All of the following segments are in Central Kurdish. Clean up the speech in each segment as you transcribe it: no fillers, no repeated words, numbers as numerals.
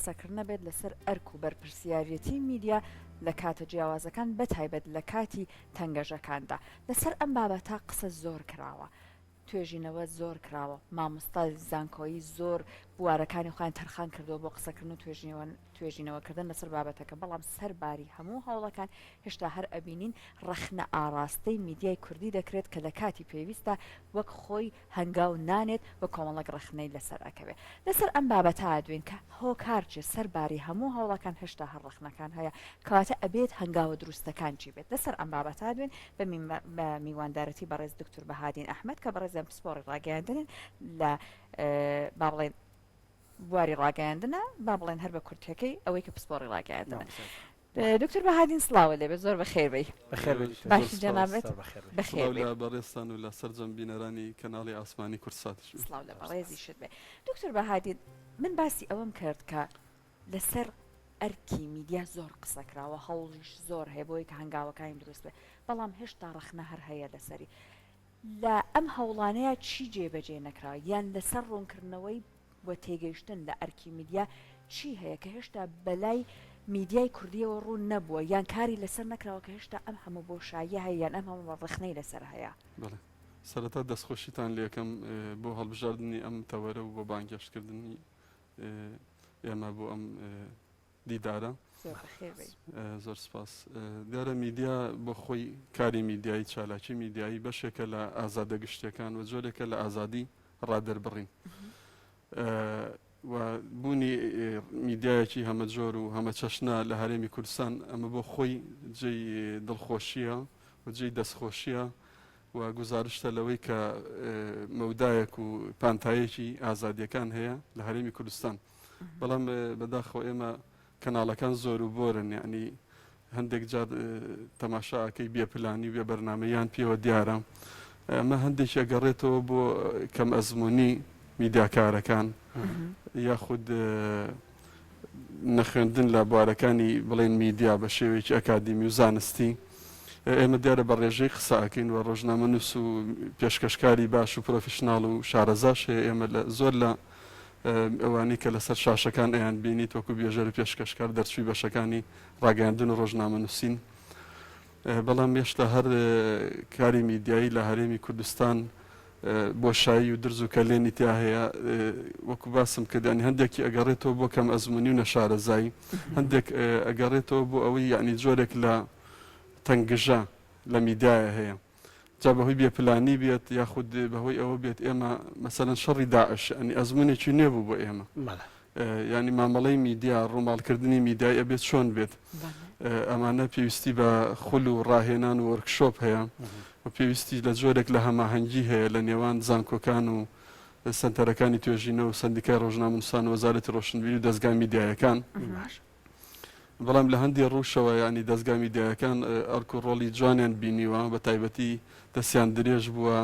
قسەکردنە بێت لەسەر ئەرک و بەرپرسیاریەتی میدیا لە کاتە جیاوازەکان بەتایبەت لە کاتی تەنگەژەکاندا. لەسەر ئەم بابەتە قسە زۆر کراوە. توێژینەوە زۆر کراوە، مامۆستای زانکۆیی زۆر بوارەکانی خۆیان تەرخان کردووە بۆ قسەکردن و توێژینەوەکردن لەسەر بابەتەکە، بەڵام سەرباری هەموو هەوڵەکان هێشتا هەر ئەبینین ڕەخنە ئاڕاستەی میدیای کوردی دەکرێت کە لە کاتی پێویستدا وەک خۆی هەنگاو نانێت و کۆمەڵێک ڕەخنەی لەسەر ئەکەوێ. لەسەر ئەم بابەتە ئەدوێین کە هۆکار چیە سەرباری هەموو هەوڵەکان هێشتا هەر ڕەخنەکان هەیە، کەواتە ئەبێت هەنگاوە دروستەکان چی بێت؟ لەسەر ئەم بابەتە ئەدوێین بە میواندارەتی بەڕێز دکتور بەهادین ئەحمەد کە بەڕێزیان پسپۆڕی ڕاگەیاندنن لە با بڵێن بواری ڕاگەیاندنە با بڵێن هەر بە کورتەکەی ئەوەی کە پسپۆڕی ڕاگەیاندنە. دکتور بەهادین سڵاوە لێبێت زۆر بەخێر بێی. بەخێر بێی دکتۆر. باشی جەنابت؟ بەخێر سڵاو لە بەڕێزتان و لە سەرجەم بینەرانی کەناڵی ئاسمانی کوردساتیش. سڵاو لە بەڕێزیشت بێ. دکتور بەهادین من باسی ئەوەم کرد کە لەسەر ئەرکی میدیا زۆر قسە کراوە، هەوڵیش زۆر هەیە بۆی کە هەنگاوەکانی دروست بێ، بەڵام هێشتا ڕەخنە هەر هەیە لەسەری. لە ئەم هەوڵانەیا چی جێبەجێ نەکراوە یان لەسەر ڕوونکردنەوەی و تێگەیشتن لە ئەرکی میدیا چی هەیە کە هێشتا بەلای میدیای کوردییەوە ڕوون نەبووە یان کاری لەسەر نەکراوە کە هێشتا ئەم هەموو بۆشاییە هەیە یان ئەم هەموو ڕەخنەی لەسەر هەیە؟ بەڵێ. سەرەتا دەستخۆشیتان لێکەم بۆ هەڵبژاردنی ئەم تەوەرە و بۆ بانگهێشتکردنی ئێمە بۆ ئەم دیدارە. زۆر سپاس. دیارە میدیا بۆ خۆی کاری میدیایی چالاکی میدیایی بەشێکە لە ئازادە گشتیەکان و جۆرێکە لە ئازادی ڕادەربڕین. و بوونی میدیایەکی هەمەجۆر و هەمەچەشنە لە هەرێمی کوردستان ئەمە بۆ خۆی جێی دڵخۆشیە و جێی دەستخۆشیە و گوزارشتە لەوەی کە مەودایەک و پانتایەکی ئازادیەکان هەیە لە هەرێمی کوردستان بەڵام بەداخەوە ئێمە کەناڵەکان زۆر و بۆرن یعنی هەندێک جار تەماشاکەی بێ پلانی و بێ بەرنامەیان پێوە دیارە ئەمە هەندێکی ئەگەڕێتەوە بۆ کەم ئەزمموی میدیاکارەکان یاخود نەخوێندن لە بوارەکانی بڵێن میدیا بە شێوەیەکی ئەکادیمی و زانستی ئێمە دیارە بە ڕێژەی قسە ئەکەین و ڕۆژنامەنووس و پێشکەشکاری باش و پرۆفیشناڵ و شارەزاش هەیە ئێمە لە زۆر لە ئەوانەی کە لەسەر شاشەکان ئەیان بینیت وەکو بێژەر و پێشکەشکار دەرچووی بەشەکانی ڕاگەیاندن و ڕۆژنامەنووسین بەڵام هێشتا هەر کاری میدیایی لە هەرێمی کوردستان بۆشایی و درز و کەلێنی تیا هەیە وەکو باسم کرد ینی هەندێکی ئەگەڕێتەوە بۆ کەم ئەزمموی و نەشارەزایی هەندێک ئەگەڕێتەوە بۆ ئەوەی یعنی جۆرێک لە تەنگژە لە میدیایە هەیە جا بەهۆی بێپلانی بێت یاخود بەهۆی ئەوە بێت ئێمە مەسەلەن شەڕی داعش ینی ئەزمونێکی نوێ بوو بۆ ئێمە ینی مامەڵەی میدیا ڕووماڵکردنی میدیای ئەبێت چۆن بێت ئەمانە پێویستی بە خول و ڕاهێنان و وەرکشۆپ هەیە و پێویستی لە جۆرێک لە هەماهەنگی هەیە لە نێوان زانکۆکان و سنتەرەکانی توێژینە و سندیکای ڕۆژنامەنووسان و وەزارەتی ڕۆشنبیری و دەزگا میدیایەکان. بەڵام لە هەندێ ڕووشەوە یانی دەزگا میدیایەکان ئەرک و ڕۆڵی جوانیان بینیوە بە تایبەتی دەستیان درێژ بووە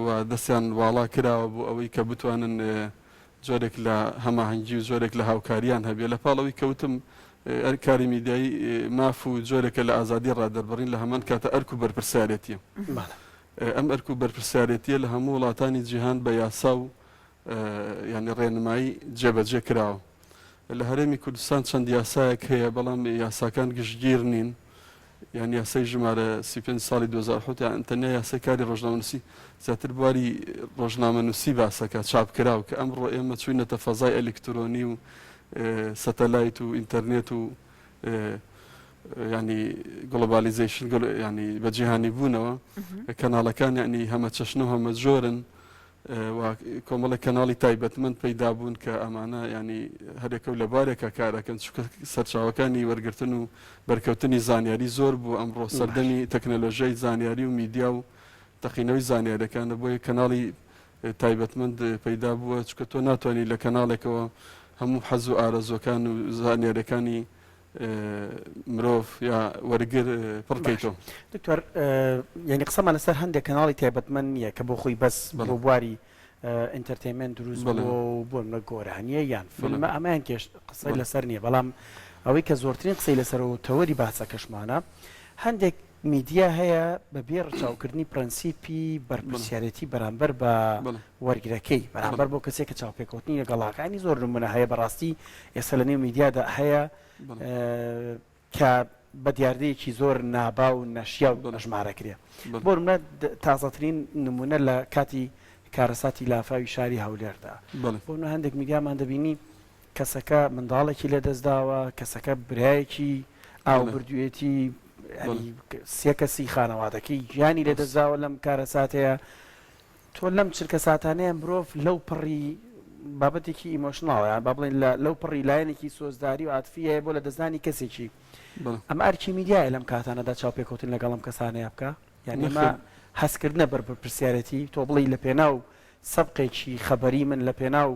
و دەستیان واڵا کراوە بۆ ئەوەی کە بتوانن جۆرێک لە هەماهەنگی و جۆرێک لە هاوکاریان هەبێ لە پاڵ ئەوەی کەوتم کاری میدیایی ماف و جۆرێکە لە ئازادی ڕادەربڕین لە هەمان کاتە ئەرک و بەرپرسیارێتیە ئەم ئەرک و بەرپرسیارێتیە لە هەموو وڵاتانی جیهان بە یاسا و یانی ڕێنمایی جێبەجێ کراوە. لە هەرێمی کوردستان چەند یاسایەک هەیە بەڵام یاساکان گشتگیر نین یان یاسای ژمارە 35 ساڵی 2007 یان تەنیا یاسای کاری ڕۆژنامەنووسی زیاتر بواری ڕۆژنامەنووسی باسەکە چاپکراو کە ئەمڕۆ ئێمە چوینەتە فەزای ئەلیکترۆنی و سەتەلایت و ئینتەرنێت و ینی globalization ینی بە جیهانی بوونەوە کەناڵەکان ینی هەمە چەشن و هەمە جۆرن و کۆمەڵێک کەناڵی تایبەتمەند پەیدا بوون کە ئەمانە یانی هەرێکە و لە بارێکا کارەکەن چونکە سەرچاوەکانی وەرگرتن و بەرکەوتنی زانیاری زۆر بوو ئەمڕۆ سەردەمی تەکنەلۆژیای زانیاری و میدیا و تەقینەوەی زانیارەکانە بۆیە کەناڵی تایبەتمەند پەیدا بووە چونکە تۆ ناتوانانی لە کەناڵێکەوە هەموو حەز و ئارەزوەکان و زانیارەکانی مرۆڤ یا وەرگر پڕکەیتەوە. دکتۆر یانی قسەمان لەسەر هەندێک کەناڵی تایبەتمەند نییە کە بۆ خۆی بەس بۆ بواری entertainment دروست بووە و بۆ نمونە گۆرانیە یان فیلمە ئەمەیان کێش قسەی لەسەر نییە بەڵام ئەوەی کە زۆرترین قسەی لەسەر و تەوەری باسەکەشمانە هەندێک. میدیا هەیە بە بێ ڕچاوکردنی پرەنسیپی بەرپرسیارێتی بەرامبەر بە وەرگرەکەی، بەرامبەر بەو کەسەی کە چاوپێکەوتنی لەگەڵاکە، یانی زۆر نمونە هەیە بەڕاستی ئێستا لە نێو میدیادا هەیە کە بە دیاردەیەکی زۆر ناباو و نەشیاو ئەژمارەکرێ. بۆ نمونە تازەترین نمونە لە کاتی کارەساتی لافاوی شاری هەولێردا بۆ نمونە هەندێک میدیامان دەبینی کەسەکە منداڵێکی لەدەستداوە، کەسەکە برایەکی ئاو بردوویەتی، سێ کەسی خانەوادەکەی گیانی لەدەستداوە لەم کارەساتەیە. تۆ لەم چرکەساتانەیە مرۆڤ لەو پەڕی بابەتێکی emotional ە یان با بڵێین لەو پەڕی لایەنێکی سۆزداری و عاتفی هەیە بۆ لەدەستدانی کەسێکی. ئەمە ئەرکی میدیایە لەم کاتانەدا چاوپێکەوتن لەگەڵ ئەم کەسانەیە بکا؟ یانی ئەمە هەستکردنە بە بەرپرسیارێتی تۆ بڵێی لە پێناو سەبقێکی خەبەری من لە پێناو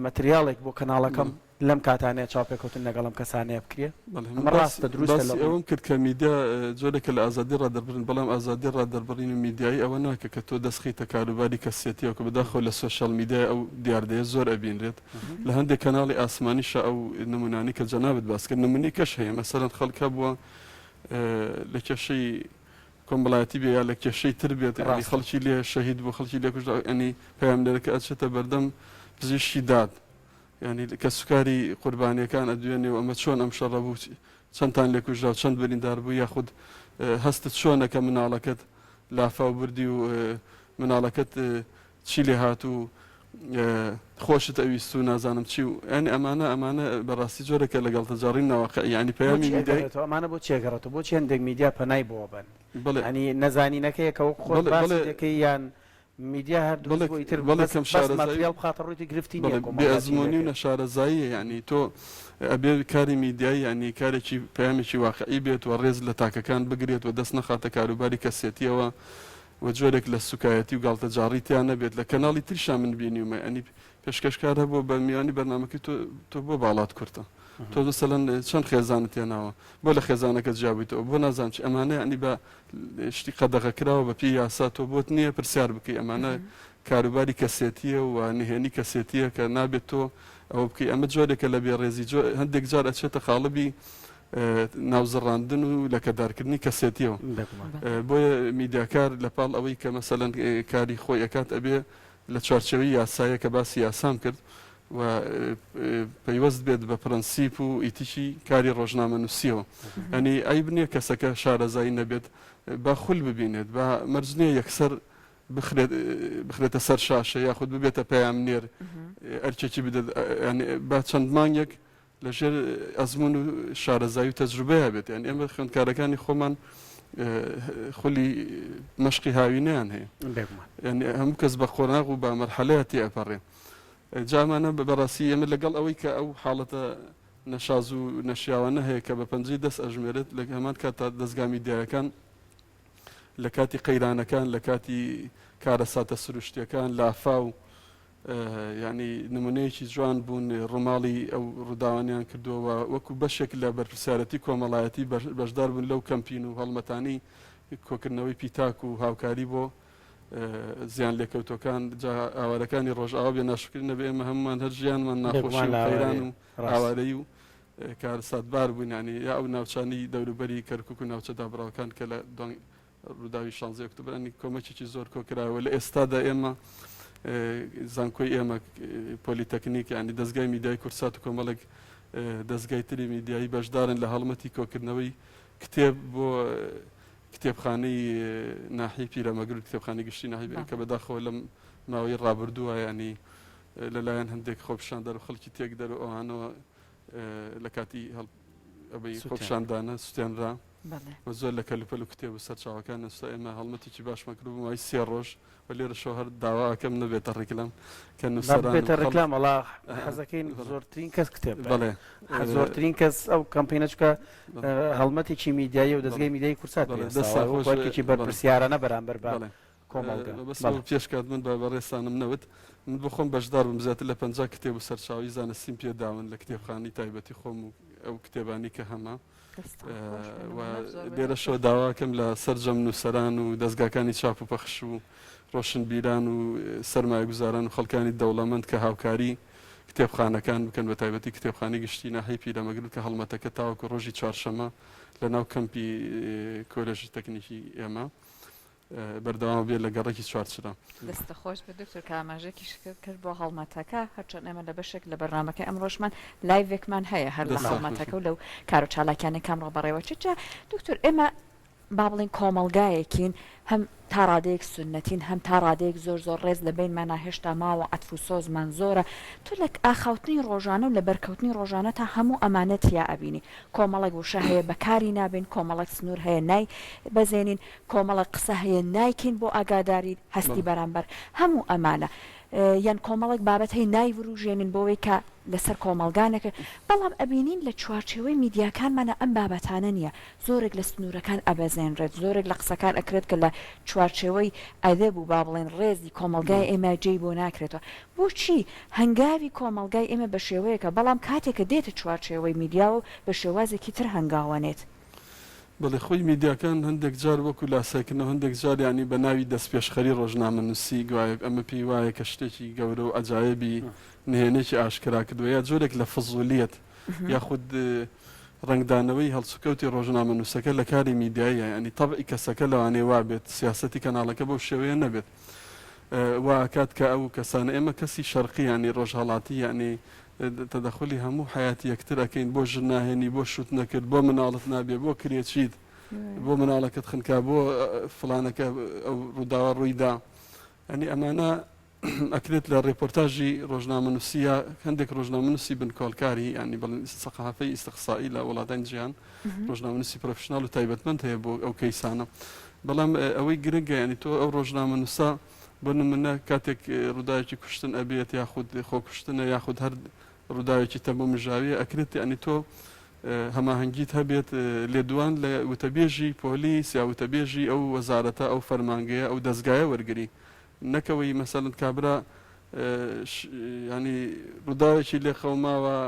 مەتریاڵێک بۆ کەناڵەکەم لەم کاتانەیە چاوپێکەوتن لەگەڵ ئەم کەسانەیە بکرێ؟ بەڵێ من ئەمە باس ڕاستە دروستە باسی لە ڕووی. ئەوەم کرد کە میدیا جۆرێکە لە ئازادی ڕادەربڕین، بەڵام ئازادی ڕادەربڕین و میدیایی ئەوە ناکە کە تۆ دەست خەیتە کاروباری کەسێتیەوە کە بەداخەوە لە سۆشیال میدیای ئەو دیاردەیە زۆر ئەبینرێت لە هەندێک کەناڵی ئاسمانیشا ئەو نمونانەی کە جەنابت باس کرد نمونەی کەش هەیە مەسەلەن خەڵک هەبووە لە کێشەی کۆمەڵایەتی بێ یا لە کێشەی تر بێت یانی ڕاستە. خەڵکی لێ شەهید بوو خەڵکی لێ کوژرا یانی پەیامنێرەکە ئەچێتە بەردەم پزیشکی داد یانی کەسوکاری قوربانیەکان ئەدوێنێ و ئەمە چۆن ئەم شەڕە بوو چەندتان لێ کوژرا و چەند بریندار بوو یاخود هەستت چۆنە کە مناڵەکەت لافاو بردی و مناڵەکەت چی لێ هات و خۆشت ئەویست و نازانم چی و یانی ئەمانە ئەمانە بەڕاستی جۆرێکە لە گاڵتەجاڕی ناواقعی یانی پەیامی بۆچی میدیای ئەگەڕێتەوە ئەمانە بۆچی ئەگەڕێتەوە بۆچی هەندێک میدیا پەنای بۆ بەن بەڵێ یانی نەزانینەکەیە کە وەک خۆت بەڵێ باسی بەڵێ دەکەی یان میدیا هەر دروست بەڵێ بوو ئیتر بەڵێ بەس کەم بەس شارەزایی ماتریاڵ بخاتە ڕووی گرفتی نییە بەڵێ بێ کۆمەڵگا چی ئەزموونی و دەکەی. نەشارەزاییە یانی تۆ ئەبێ کاری میدیایی یانی کارێکی پەیامێکی واقعی بێت و ڕێز لە تاکەکان بگرێت و دەست نەخاتە کاروباری کەسێتیەوە و جۆرێک لە سوکایەتی و گاڵتەجاڕی تیا نەبێت لە کەناڵی تریشا من بینیومە یانی پێشکەشکار هەبووە بە میوانی بەرنامەکەی تۆ تۆ بۆ باڵات کورتە تۆ مەسەلەن چەند خێزانت هێناوە بۆ لە خێزانەکە جیابوویتەوە بۆ نازانم چی ئەمانە یانی بە شتی قەدەغە کراوە بە پێی یاسا تۆ بۆت نییە پرسیار بکەی ئەمانە کاروباری کەسێتیە و نهێنی کەسێتیە کە نابێت تۆ ئەوە بکەی ئەمە جۆرێکە لە بێڕێزی هەندێک جار ئەچێتە قاڵبی ناوزڕاندن و لەکەدارکردنی کەسێتیەوە. بۆیە میدیاکار لە پاڵ ئەوەی کە مەسەلەن کاری خۆی ئەکات ئەبێ لە چوارچێوەی یاسایە کە باسی یاسام کرد و پەیوەست بێت بە پرەنسیپ و ئیتیکی کاری ڕۆژنامەنووسیەوە. یانی عەیب نییە کەسەکە شارەزایی نەبێت با خول ببینێت با مەرج نییە یەکسەر بخرێت بخرێتە سەر شاشە یاخود ببێتە پەیامنێر ئەرکێکی بدەێت با چەند مانگێک لە ژێر ئەزموون و شارەزایی و تەجروبەیا بێت، یانی ئێمە خوێندکارەکانی خۆمان خولی مەشقی هاوینەیان هەیە، بێگومان یانی هەموو کەس بە قۆناغ و بە مەرحەلەیا تێئەپەڕێ. جا ئەمانە بەڕاستی ئێمە لەگەڵ ئەوەی کە ئەو حاڵەتە نەشاز و نەشیاوانە هەیە کە بە پەنجەی دەست ئەژمێرێت، لە هەمان کاتدا دەزگا میدیایەکان لە کاتی قەیرانەکان، لە کاتی کارەساتە سروشتییەکان، لافاو، یانی نمونەیەکی جوان بوون ڕووماڵی ئەو ڕووداوانەیان کردووە و وەکو بەشێک لە بەرپرسیارەتی کۆمەڵایەتی بەشدار بوون لەو کەمپین و هەڵمەتانەی کۆکردنەوەی پیتاک و هاوکاری بۆ زیان لێکەوتەکان جا ئاوارەکانی ڕۆژئاوا بێ ناشکری نەبێ ئێمە هەمومان هەر ژیانمان ناخۆشی و قەیران و ئاوارەی و کارەساتبار بووین ینی یا ئەو ناوچانی دەوروبەری کەرکک و ناوچە دابراوەکان کە لە ڕووداوی شانزەی ئۆکتۆبەر ئەنی کۆمەکێکی زۆر کۆکرایەوە لە ئێستادا ئێمە زانکۆی ئێمە پۆلیتەکنیک ینی دەستگای میدیای کورسات و کۆمەڵێک دەستگای تری میدیایی بەشدارن لە هەڵمەتی کۆکردنەوەی کتێب بۆ کتێبخانەی ناحی پیرەمەگر و کتێبخانەی گشتی ناحی کە بەداخەوە لەم ماوەی ڕابردووە ینی لەلایەن هەندێک خۆپیشاندەر و خەڵکی تێکدەر و ئەوانەوە لە کاتی ئەوەی خۆپیشاندانە سوتێنرا. و زۆر لە کەلوپەل و کتێب و سەرچاوەکان نووسرا، ئێمە هەڵمەتێکی باشمان کردبوو بۆ ماوەی سێ ڕۆژ و لێرەشەوە هەر داوا ئەکەم نەبێتە ڕیکلام کە با نووسەران و ببێتە خەڵک ڕیکلام وەڵا حەزەکەین زۆرترین کەس کتێب بەرێ بەڵێ زۆرترین کەس ئەو کەمپینە چونکە بەڵێ هەڵمەتێکی میدیاییە و بەڵێ دەزگای میدیایی کوردسات بەڵێ پێی دەستتان هەستاوە خۆش وەکو ئەرکێکی بەڵێ بەرپرسیارانە بەرامبەر بە بەڵێ کۆمەڵگە بەس بەڵێ. پێش کات من بە بەڕێزتانم نەوت من بۆ خۆم بەشدار بووم زیاتر لە 50 کتێب و سەرچاوەی زانستیم پێ داون لە کتێبخانەی تایبەتی خۆم و ئەو کتێبانەی کە هەمە و لێرەشەوە داواکەم لە سەرجەم نووسەران و دەزگاکانی چاپ و پەخش و ڕۆشنبیران و سەرمایەگوزاران و خەڵکانی دەوڵەمەند کە هاوکاری. کتێبخانەکان بکەن بە تایبەتی کتێبخانەی گشتی ناحیەی پیرەمەگرون کە هەڵمەتەکە تاوەکو ڕۆژی چوارشەممە لە ناو کەمپی کۆلێژی تەکنیکی ئێمە بەردەوام بێت لە گەڕەکی چوارچرا. دەستت خۆش بێت دکتۆر کە ئاماژەیەکیشت کرد بۆ هەڵمەتەکە، هەرچەند ئێمە لە بەشێک لە بەرنامەکەی ئەمڕۆشمان لایڤێکمان هەیە هەر لە هەڵمەتەکە و لەو کارو چالاکیانەی کە ئەمڕۆ بەڕێوەچێت، جا دکتۆر ئێمە با بڵێین کۆمەڵگایەکین هەم تا ڕادەیەک سوننەتین هەم تا ڕادەیەک زۆر زۆر ڕێز لە بەینمانا هێشتا ماوە عەتف و سۆزمان زۆرە تۆ لە ئاخاوتنی ڕۆژانە و لە بەرکەوتنی ڕۆژانە تا هەموو ئەمانە تیا ئەبینی کۆمەڵێک وشە هەیە بەکاری نابەین کۆمەڵێک سنوور هەیە نای بەزێنین کۆمەڵێک قسە هەیە نایکەین بۆ ئاگاداری هەستی بەرامبەر هەموو ئەمانە یان کۆمەڵێک بابەت هەیە نایوروژێنین بۆوەی کە لەسەر کۆمەڵگا نەکرێت بەڵام ئەبینین لە چوارچێوەی میدیاکانمانا ئەم بابەتانە نییە زۆرێک لە سنوورەکان ئەبەزێنرێت، زۆرێک لە قسەکان ئەکرێت کە لە چوارچێوەی ئەدەب و با بڵێین ڕێزی کۆمەڵگای ئێمە جێی بۆ ناکرێتەوە. بۆچی هەنگاوی کۆمەڵگای ئێمە بە شێوەیەکە، بەڵام کاتێک کە دێتە چوارچێوەی میدیاوە و بە شێوازێکی تر هەنگاو ئەنێت؟ بەڵێ خۆی میدیاکان هەندێک جار وەکو لاسایکردنەوە هەندێک جار یانی بە ناوی دەستپێشخەری ڕۆژنامەنووسی گوایە ئەمە پێی وایە کە شتێکی گەورە و عەجایەبی نهێنێکی ئاشکرا کردووە یا جۆرێک لە فزولیەت یاخود ڕەنگدانەوەی هەڵسوکەوتی ڕۆژنامەنووسەکە لە کاری میدیاییە، یانی تەبعی کەسەکە لەوانەیە وا بێت، سیاسەتی کەناڵەکە بەو شێوەیە نەبێت. وا ئەکات کە ئەو کەسانە، ئێمە کەسی شەرقی یانی ڕۆژهەڵاتی یانی تەدەخولی هەموو حەیاتی یەکتر ئەکەین، بۆ ژن ناهێنی، بۆ شووت نەکرد، بۆ مناڵت نابێ، بۆ کرێچیت، بۆ مناڵەکەت خنکا، بۆ فڵانەکە ئەو ڕووداوە ڕووی دا. یانی ئەمانە ئەکرێت لە ڕێپۆرتاژی ڕۆژنامەنووسی یا هەندێک ڕۆژنامەنووسی بنکۆڵکاری یانی بڵێن سەقافەی ئیستقسائی لە وڵاتانی جیهان ڕۆژنامەنووسی professional و تایبەتمەند هەیە بۆ ئەو کەیسانە بەڵام ئەوەی گرنگە ینی تۆ ئەو ڕۆژنامەنووسە بۆ نمونە کاتێک ڕووداوێکی کوشتن ئەبێت یاخود خۆکوشتنە یاخود هەر ڕووداوێکی تەم و مژاویە ئەکرێت ینی تۆ هەماهەنگیت هەبێت لێدوان لە وتەبێژی پۆلیس یا وتەبێژی ئەو وەزارەتە ئەو فەرمانگەیە ئەو دەزگایە وەرگری نەک ئەوەی مەسەلەن کابرا ینی ڕووداوێکی لێ قەوماوە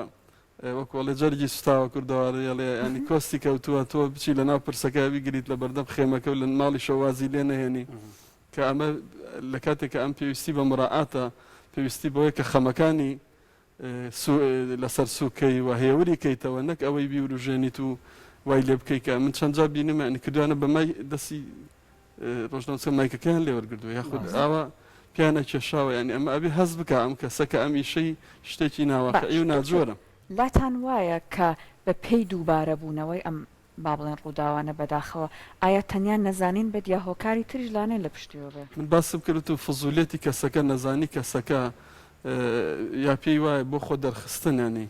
وەکو ئەڵێ جەرگی سوتاوە کوردەواری ئەڵێ ینی کۆستی کەوتووە تۆ بچی لە ناو پرسەکە بیگریت لە بەردەم خێمەکە و لە ماڵی شەوازی لێ نەهێنی کە ئەمە لە کاتێک کە ئەم پێویستی بە مراعاتە پێویستی بەوەیە کە خەمەکانی لەسەر سووک کەی و هێوری کەیتەوە نەک ئەوەی بیوروژێنیت و وای لێ بکەی کە من چەند جار بینیمە ینی کردویانە بە مای دەستی ڕۆژنامەنووسە مایکەکەیان لێ وەرگردووە یاخود ئاوا پیانە کێشاوە ینی ئەمە ئەبێ هەست بکە ئەم کەسە کە ئەم ئیشەی شتێکی ناواقعی و ناجۆرە. لاتان وایە کە بە پێی دووبارە بوونەوەی ئەم با بڵێن ڕووداوانە بەداخەوە ئایا تەنیا نەزانین بێت یا هۆکاری تریش لانەیە لە پشتیەوە بێ؟ من باسم کرد وتم فزولیەتی کەسەکە نەزانی کەسەکە یا پێی وایە بۆ خۆ دەرخستن یانی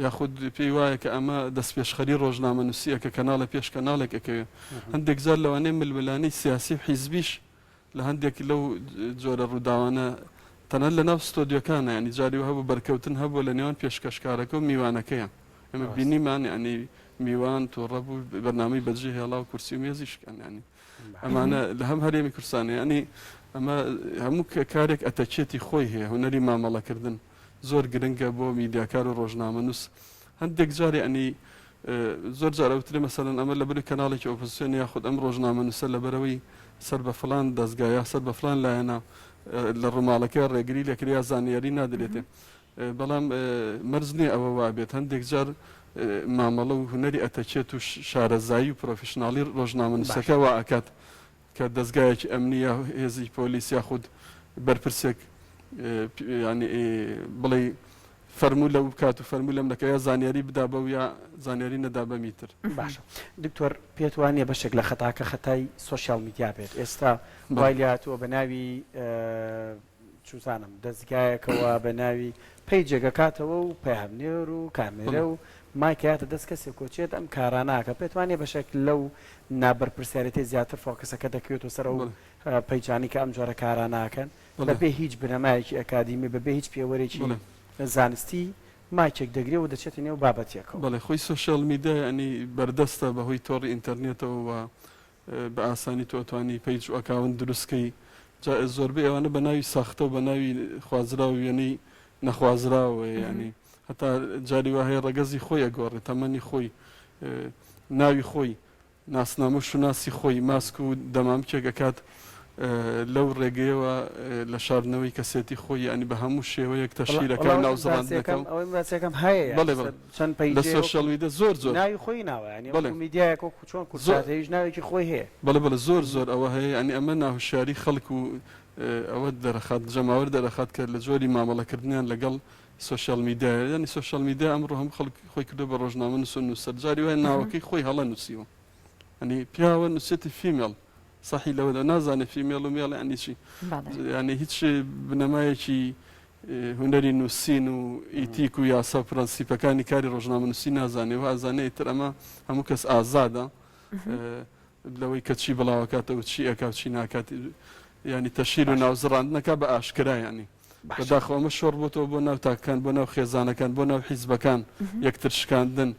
یاخود پێی وایە کە ئەمە دەستپێشخەری ڕۆژنامەنووسیە کە کەناڵێ پێش کەناڵێک ئەکەوێ هەندێک جار لەوانەیە ململانێی سیاسی و حیزبیش لە هەندێک لەو جۆرە ڕووداوانە تەنانەت لە ناو ستۆدیۆکانە یانی جاری وا هەبوو بەرکەوتن هەبووە لە نێوان پێشکەشکارەکە و میوانەکەیان ئێمە بینیمان یانی میوان تووڕە بوو بەرنامەی بەجێ هێڵا و کورسی و مێزی شکان یانی ئەمانە لە هەم هەرێمی کوردستان یانی ئەمە هەموو کارێک ئەتەکێتی خۆی هەیە هونەری مامەڵەکردن زۆر گرنگە بۆ میدیاکار و ڕۆژنامەنووس هەندێک جار یانی زۆر جار ئەوترێ مەسەلەن ئەمە لەبەری کەناڵێکی ئۆپۆزسیۆن یاخود ئەم ڕۆژنامەنووسە لەبەرەوەی سەر بە فڵان دەزگا یا سەر بە فڵان لایەنە لە ڕووماڵەکە ڕێگری لێکرێ یا زانیاری نادرێتێ بەڵام مەرج نییە ئەوە وابێت هەندێک جار مامەڵە و هونەری ئەتەکێت و شارەزایی و professional ی ڕۆژنامەنووسەکە وا ئەکات کە دەزگایەکی ئەمنی یا هێزی پۆلیس یاخود بەرپرسێک ینی بڵێ فەرموو لەو بکات و فەرموو لەم دەکە یا زانیاری بدا بەو یا زانیاری نەدا بەمی تر. باشە دکتۆر پێت وانیە بەشێک لە خەتاکە خەتای سۆشیال میدیا بێت ئێستا وای لێهاتووە بە ناوی چوزانم دەزگایەکەوە بە ناوی پەیجێک ئەکاتەوە و پەیامنێر و کامێرە و مایک ئەیاتە دەست کەسێک و چێت ئەم کارانە ئەکا پێت وانیە بەشێک لەو نابەرپرسیارێتیە زیاتر focus ەکە دەکەوێتەوە سەر ئەو پەیجانەی کە ئەم جۆرە کارانە ئەکەن بەبێ هیچ بنەمایەکی ئەکادیمی بەبێ هیچ پێوەرێکی زانستی مایکێک دەگرێ و دەچێتە نێو بابەتێکەوە. بەڵێ خۆی سۆشیال میدیا یانی بەردەستە بەهۆی تۆڕی ئینتەرنێتەوە و بە ئاسانی تۆ ئەتوانی پەیج و account دروست کەی جا زۆربەی ئەوانە بە ناوی ساختە و بە ناوی خوازراو وێنەی نەخوازراوەیە یانی هەتا جاری وا هەیە ڕەگەزی خۆی ئەگۆڕێ تەمەنی خۆی ناوی خۆی ناسنامە و شوناسی خۆی ماسک و دەمامکێک ئەکات. لەو ڕێگەیەوە لە شاردنەوەی کەسێتی خۆی یانی بە هەموو شێوەیەک تەشهیرەکە و ناوزڕاندنەکە و ئەوەی باسەکەم هەیە بەڵێ بەڵێ چەند لە پەیجێ سۆشیال میدیا زۆر زۆر ناوی خۆی ناوە یانی بەڵێ وەکو میدیایەک وەکو چۆن زۆر کوردساتەیش ناوێکی خۆی هەیە. بەڵێ بەڵێ زۆر زۆر ئەوە هەیە یانی ئەمە ناهوشیاری خەڵک و ئەوە دەرەخات جەماوەر دەرەخات کە لە جۆری مامەڵەکردنیان لەگەڵ سۆشیال میدیایە یانی سۆشیال میدیا ئەمڕۆ هەموو خەڵک خۆی کردووە بە ڕۆژنامەنووس و نووسەر جاری وایە ناوەکەی خۆی هەڵە نووسیوە یانی پیاوە نووسێتی female سەحی لەوەدا نازانێ female و male یانی چی یانی هیچ بنەمایەکی هونەری نووسین و ئیتیک و یاسا و پرەنسیپەکانی کاری ڕۆژنامەنووسی نازانێ و ئازانێ ئیتر ئەمە هەموو کەس ئازادە لەوەی کە چی بڵاوەکاتەوە چی ئەکا و چی ناکات ینی تەشیر و ناوزڕاندنەکە بە ئاشکرا ینی بەداخەوە ئەمە شۆڕ بۆتەوە بۆ ناو تاکەکان بۆ ناو خێزانەکان بۆ ناو حیزبەکان یەکتر شکاندن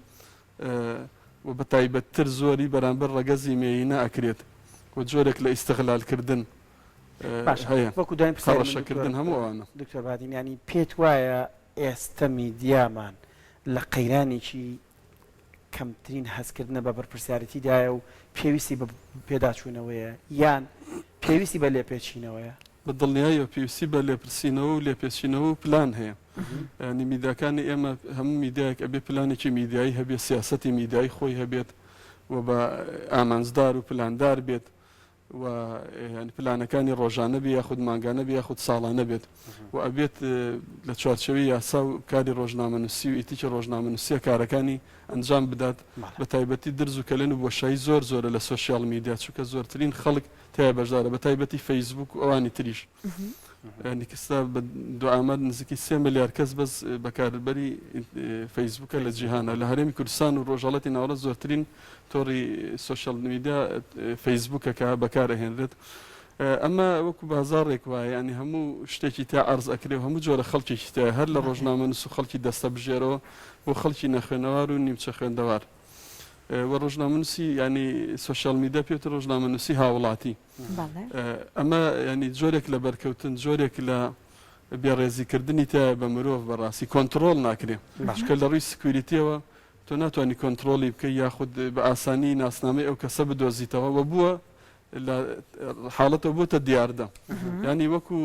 و بە تایبەتتر زۆری بەرامبەر ڕەگەزی مێینە ئەکرێت و جۆرێک لە ئیستغلال کردن باشە هەیە وەکو دواین پرسیاری من هەڕەشە دکتۆر کردن هەموو ئەوانە. دکتۆر بادین یانی پێت وایە ئێستە میدیامان لە قەیرانێکی کەمترین هەستکردنە بە بەرپرسیارێتیدایە و پێویستی بە پێداچوونەوەیە یان پێویستی بە لێپێچینەوەیە؟ بە دڵنیاییەوە پێویستی بە لێپرسینەوە و لێپێچینەوە و پلان هەیە. یانی میدیاکانی ئێمە هەموو میدیایەک ئەبێ پلانێکی میدیایی هەبێت، سیاسەتی میدیایی خۆی هەبێت و بە ئامانجدار و پلاندار بێت و یانی پلانەکانی ڕۆژانە بێ یاخود مانگانە بێ یاخود ساڵانە بێت و ئەبێت لە چوارچێوەی یاسا و کاری ڕۆژنامەنووسی و ئیتیکی ڕۆژنامەنووسیە کارەکانی ئەنجام بدات بە تایبەتی درز و کەلێن و بۆشایی زۆر زۆرە لە سۆشیال میدیا چونکە زۆرترین خەڵک تیا بەشدارە بە تایبەتی فەیسبوک و ئەوانی تریش یانی کەستا بە دوئامار نزیکەی سێ ملیار کەس بەس بەکاربەری فەیسبوکە لە جیهانە لە هەرێمی کوردستان و ڕۆژهەڵاتی ناوەڕاست زۆرترین تۆڕی سۆشیال میدیا فەیسبوکە کە بەکارئەهێنرێت ئەمە وەکو بازاڕێک وایە ینی هەموو شتێکی تا عەرز ئەکرێ و هەموو جۆرە خەڵکێکی تایە هەر لە ڕۆژنامەنووس و خەڵکی دەستەبژێرەوە بۆ خەڵکی نەخوێنەوار و نیمچە خوێندەوار و ڕۆژنامەنووسی ینی سۆشیال میدیا پێوتە ڕۆژنامەنووسی هاوڵاتی ئەمە ینی جۆرێک لە بەرکەوتن جۆرێک لە بێڕێزیکردنی تایە بە مرۆڤ بەڕاستی کۆنتترۆل ناکرێ چکە لە ڕووی security یەوە تۆ ناتوانانی کۆنتترۆلی بکەی یاخود بە ئاسانی ناسنامەی ئەو کەسە بدۆزیتەوە و بووە لە حاڵەتەوە بۆتە دیاردە ینی وەکو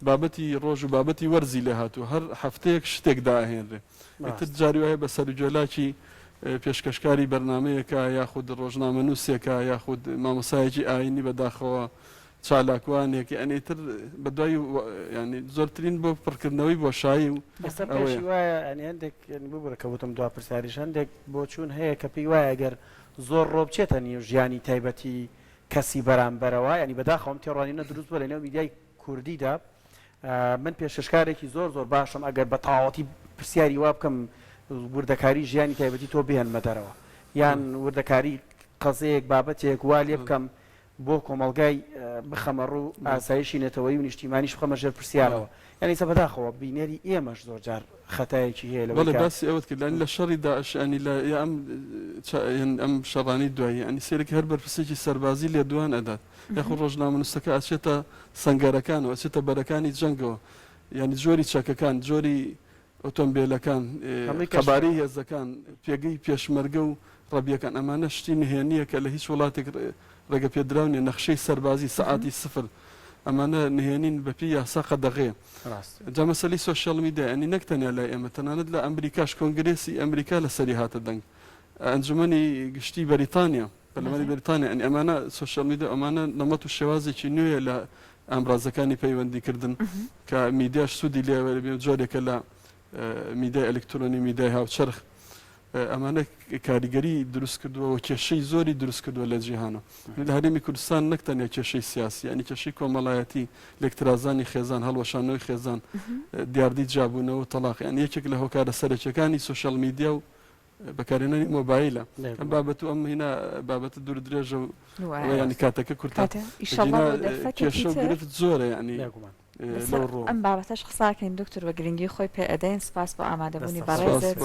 بابەتی ڕۆژ و بابەتی وەرزی لێ هاتوو هەر هەفتەیەک شتێک داهێنرێ ئیتر جاری وایە بە سەروگوێلاکی پێشکەشکاری بەرنامەیەکە یاخود ڕۆژنامەنووسێکە یاخود مامۆسایەکی ئاینی بەداخەوە چالاکوانێک یانی ئیتر بە دوای ینی زۆرترین بۆ پڕکردنەوەی بۆشایی و ئێستا پێشی وایە ینی هەندێک ینی ببورە کە وتم دوا پرسیاریش هەندێک بۆچوون هەیە کە پێی وایە گەر زۆر ڕۆ بچێتە نیو ژیانی تایبەتی کەسی بەرامبەرەوە ینی بەداخەوە ئەم تێڕوانینە دروست بووە لە نێو میدیای کوردیدا من پێشکەشکارێکی زۆر زۆر باشم ئەگەر بە تەواوەتی پرسیاری وا بکەم وردەکاری ژیانی تایبەتی تۆ بهێنمە دەرەوە یان وردەکاری قەزەیەک بابەتێک وا لێ بکەم بۆ کۆمەڵگای بخەمە ڕوو ئاسایشی نەتەوەیی و نیشتیمانیش بخەمە ژێر پرسیارەوە یانی ئیستا بەداخەوە بینەری ئێمەش زۆر جار خەتایەکی هەیە لەوەی بەڵێ کە باسی ئەوەت کرد یانی لە شەڕی داعش یانی لە یا ئەم ئەم شەڕانەی دوایی یانی سەیرەکە هەر بەرپرسێکی سەربازی لێدوان ئەدات یاخود ڕۆژنامەنووسەکە ئەچێتە سەنگەرەکانەوە ئەچێتە بەرەکانی جەنگەوە یانی جۆری چەکەکان جۆری ئۆتۆمبێلەکان هەمووی کەشف قەبارەی هێزەکان پێگەی پێشمەرگە و ڕەبیەکان ئەمانە شتی نهێنییە کە لە هیچ وڵاتێک ڕێگە پێدراو نیە نەخشەی سەربازی سەعاتی سفر ئەمانە نهێنین بەپێی یاسا قەدەغەیە ڕاست. جا مەسەلەی سۆشیال میدیا یانی نەک تەنیا لای ئێمە تەنانەت لە ئەمریکاش کۆنگرێسی ئەمریکا لەسەری هاتە دەنگ ئەنجومەنی گشتی بەریتانیا پەرلەمانی بەریتانیا یانی ئەمانە سۆشیال میدیا ئەمانە نەمەت و شێوازێکی نوێیە لە ئامرازەکانی پەیوەندیکردن کە میدیاش سوودی لێ وەربێ و جۆرێکە لە میدیای ئەلکترۆنی میدیای هاوچەرخ ئەمانە کاریگەری دروست کردووە و کێشەی زۆری دروست کردووە لە جیهانە لە هەرێمی کوردستان نەک تەنیا کێشەی سیاسی ینی کێشەی کۆمەڵایەتی لێکترازانی خێزان هەڵوەشانەوەی خێزان دیاردەی جیابوونەوە و تەڵاق یان یەکێک لە هۆکارە سەرەکیەکانی سۆشیال میدیا و بەکارهێنانی مۆبایلە ئەم بابەت و ئەم هینا بابەتە دوور درێژە و ینی کاتەکە کورتە کێشە و گرفت زۆرە ینی لەسەر ئەم بابەتەش قساکەین دکتۆر بە گرنگی خۆی پێ ئەدەین سپاس بۆ ئامادەبوونی بەڕێزت.